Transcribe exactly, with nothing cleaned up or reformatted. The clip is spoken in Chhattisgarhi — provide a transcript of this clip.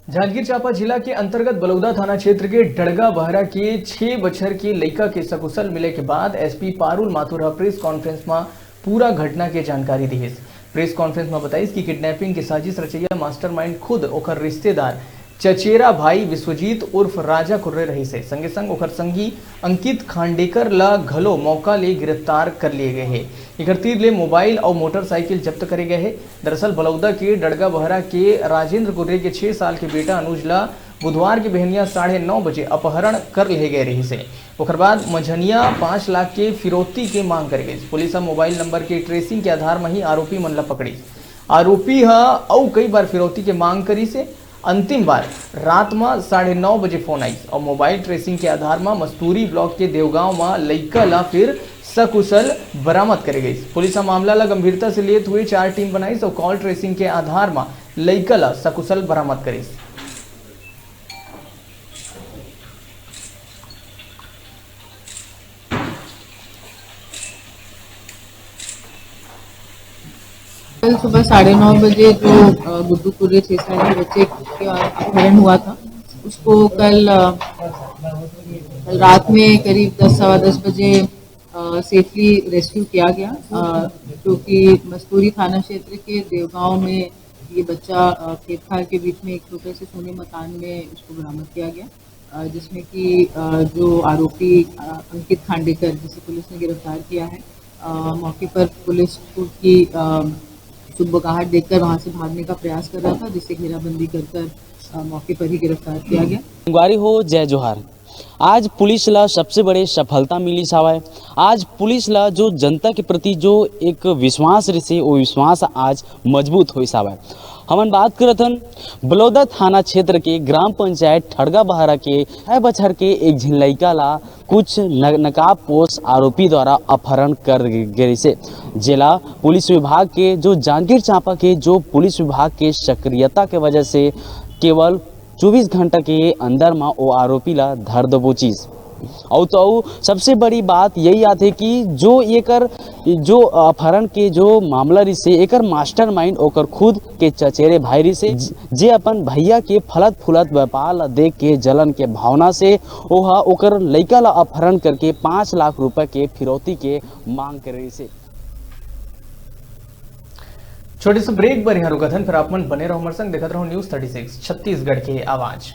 जांजगीर चांपा जिला के अंतर्गत बलौदा थाना क्षेत्र के डड़गा बहरा के छह बछर के लइका के सकुशल मिले के बाद एसपी पारुल माथुर ह प्रेस कॉन्फ्रेंस म पूरा घटना के जानकारी दिहिस। प्रेस कॉन्फ्रेंस म बताइस कि किडनैपिंग के साजिश रचइया मास्टरमाइंड खुद ओकर रिश्तेदार चचेरा भाई विश्वजीत उर्फ राजा कुर्रे रहिस हे। संगे संग ओकर संगी अंकित खांडेकर ल घलो मौका ले गिरफ्तार कर लिए गए हे। एकर तीर ले मोबाइल अउ मोटरसाइकिल जब्त करे गए हे। दरअसल बलौदा के डड़गा बहरा के राजेंद्र कुर्रे के छह साल के बेटा अनुज ल बुधवार के बिहनिया साढ़े नौ बजे अपहरण कर लेहे गए रहिस हे। ओकर बाद मंझनिया पाँच लाख के फिरौती के मांग करे गइस। पुलिस ह मोबाइल नंबर के ट्रेसिंग के आधार म ही आरोपी मन ल पकड़िस। आरोपी ह अउ कई बार फिरौती के मांग करिस हे। अंतिम बार रात म साढ़े नौ बजे फोन आइस अउ मोबाइल ट्रेसिंग के आधार म मस्तूरी ब्लॉक के देवगांव म लइका ल फिर सकुशल बरामद करे गइस। पुलिस ह मामला ल गंभीरता से लेत हुए चार टीम बनाइस अउ कॉल ट्रेसिंग के आधार म लइका ल सकुशल बरामद करिस। कल सुबह साढ़े नौ बजे जो, अ, गुड्डू कुर्रे छह साल के बच्चे के अपहरण हुआ था, उसको कल, अ, कल रात में करीब दस, सवा दस बजे, अ, सेफली रेस्क्यू किया गया, अ, जो कि मस्तूरी थाना क्षेत्र के देवगांव में ये बच्चा, अ, खेत खार के बीच में एक छोटे से सूने मकान में उसको बरामद किया गया, अ, जिसमें कि, अ, जो आरोपी, अ, अंकित खांडेकर, जिसे पुलिस ने गिरफ्तार किया है, अ, मौके पर पुलिस को की, अ, सुगबुगाहट देखकर वहां से भागने का प्रयास कर रहा था, जिसे घेराबंदी कर कर, अ, मौके पर ही गिरफ्तार किया गया। संगवारी हो, जय जोहार। आज पुलिस ला सबसे बड़े सफलता मिलिस हावय। आज पुलिस ला जो जनता के प्रति जो एक विश्वास रिसे, वो विश्वास आज मजबूत होइस हावय। हमन बात करत हन बलौदा थाना क्षेत्र के ग्राम पंचायत ठड़गा बहरा के छह बछर के एक झिन लइका ला कुछ न-, नकाबपोश आरोपी द्वारा अपहरण कर गे रिसे, जेला पुलिस विभाग के जो जांजगीर चांपा के जो पुलिस विभाग के सक्रियता के वजह से केवल चौबीस घंटा के अंदर म ओ आरोपी ला धर दबोचिस। अउ तो अउ सबसे बड़ी बात यही आथे कि जो एकर, जो अपहरण के जो मामला रिसे, एकर मास्टरमाइंड ओकर खुद के चचेरे भाई रिसे, ज-, जे अपन भैया के फलत फूलत व्यापार ला देख के जलन के भावना से ओहा ओकर लइका ला अपहरण करके पाँच लाख रुपए के फिरौती के मांग करे रिसे। छोटे से ब्रेक बर यहाँ रुकत हन, फिर आप मन बने रहो हमर संग, देखत रहो News Thirty Six छत्तीसगढ़ के आवाज।